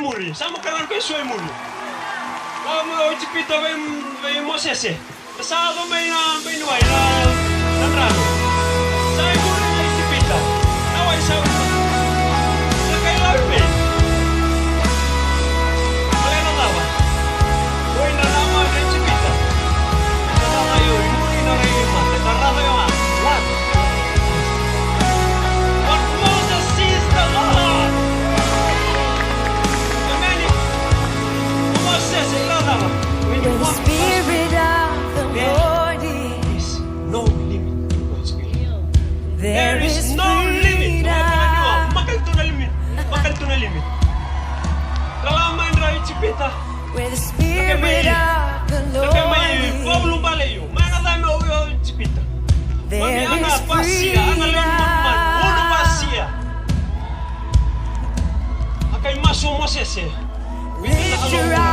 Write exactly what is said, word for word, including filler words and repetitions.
muri. Sa mo kara na ka e sua i muri. Lako mai o Ijipita vei, vei Mosese. Sa yaco mai na bai ni wai na, na drano. Sa i muri na Ijipita. Na wai sa, sa qai lave mai. Baleta na cava? Oi na lama na Ijipita. Na lama yo i muri na rai ni mata. Na lama yo a. What? But Moses sees the Lord. Amen. Moses, e la lama. When you walk past, there is no limit to God's will. There is no limit. Makali tu na limit. Makali tu na limit. Kala mai na Ijipita. Kei mai, kei mai vaulubale io. Mai na came o Ijipita. Mai ana pasia, ana lewe ni manumanu, ono pasia. A qai masu o Mosese. Vei na Kalou.